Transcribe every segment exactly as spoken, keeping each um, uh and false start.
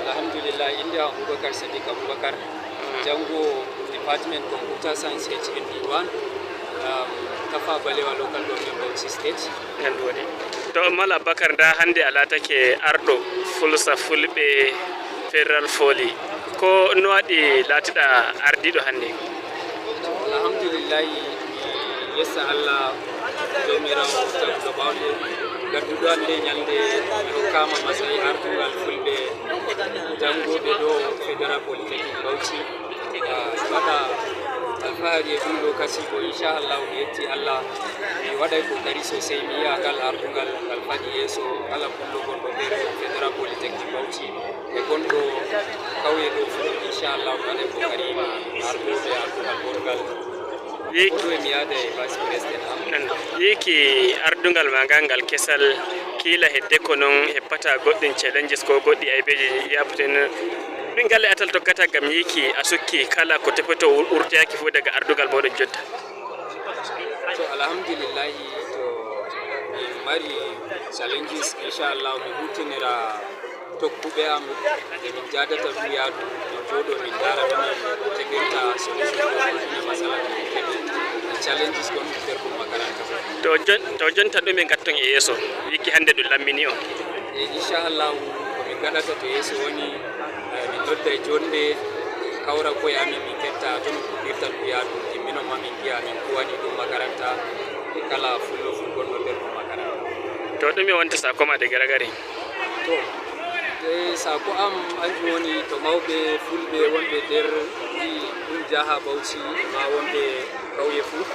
Alhamdulillah, innde am Abubakar Sadiq Abubakar. Janngo department computer science H N D one, um, Tafa Balewa local government Bauchi state. Nan woni. To Mala Bakar, nda hannde a laatake arɗo Fulsa Fulɓe Federal Foli. Ko no waɗi laatiɗa ardiiɗo hannde? Alhamdulillahi, mi yessa Allah, Joomiraawo tagɗo baawɗe, gadduɗo hannde ñalnde mi hokkaama masayi artugal Fulɓe janngooɓe ɗo Federal Polytechnic Bauchi. Ah, mi waɗa alfahari e ɗum ɗo kasi ko, inchallahu, mi yetti Allah, mi waɗay kokari sosai, mi yi'a ngal artugal ngal faɗi yeeso kala pullo gonɗo nder Federal Polytechnic Bauchi. E gonɗo kawye ɗo fof, inchallahu, waɗay kokari ma ardoɓe ardugal gongal. Yiiki ɗo e mi yaada e vice président am. Yiiki ardungal ma ngal, ngal kesal, kiila hedde ko noon heppata goɗɗin challenges ko goɗɗi aybeeji yaɓten. Ɗum galle atal tokkata ngam yiiki a sukki kala ko toppoto wur-, wurtoyaaki fof daga ardugal mooɗon jotta. To, alhamdulillahi, to min mari challenges, inchallahu, mi huutinira tokkuɓe am, ɓe min jaadata duyaadu, min jooɗo, min ndaara no min keɓirta solution ɗo ɗum e masala ko min keɓi, e challenges gonɗi nder ɗum makaranta. To jon-, to jonta ɗume ngatton e yeeso, yiiki hannde ɗum lammini on? E inchallahu, ko min ngaɗata to yeeso woni, eh, min nodda e jonnde, kawra koye amin, min ketta to min puɗɗirta duyaadu, timminon ma min ngi'a min kuwani ɗum makaranta e kala fullo fuu gonɗo nder ɗum makaranta. To ɗume wonta saako ma de garagari? To, e saako am, anjum woni to mawɓe fulɓe wonɓe nder ɗi ɗum jaha Bauchi, ma wonɓe kawye fuu.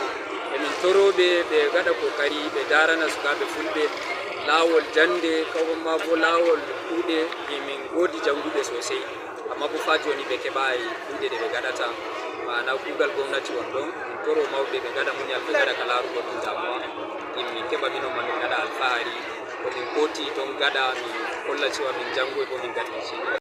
Emin torooɓe ɓe ngaɗa kokari, ɓe ndaarana sukaaɓe fulɓe laawol jannde, kawon ma bo laawol kuuɗe, e min ngoodi jannguɓe sosai. Amma bo faa jooni ɓe keɓaay kuuɗe ɗe ɓe ngaɗata, maana kuugal gomnati won ɗon. Min toro mawɓe ɓe ngaɗa munyal, ɓe ngaɗa ka laarugo ɗum damuwa. Min, min keɓa minon ma min ngaɗa alfahari. Ko min kooti ton ngaɗa, min kolla cewa min janngoy bo min ngaɗi ceede.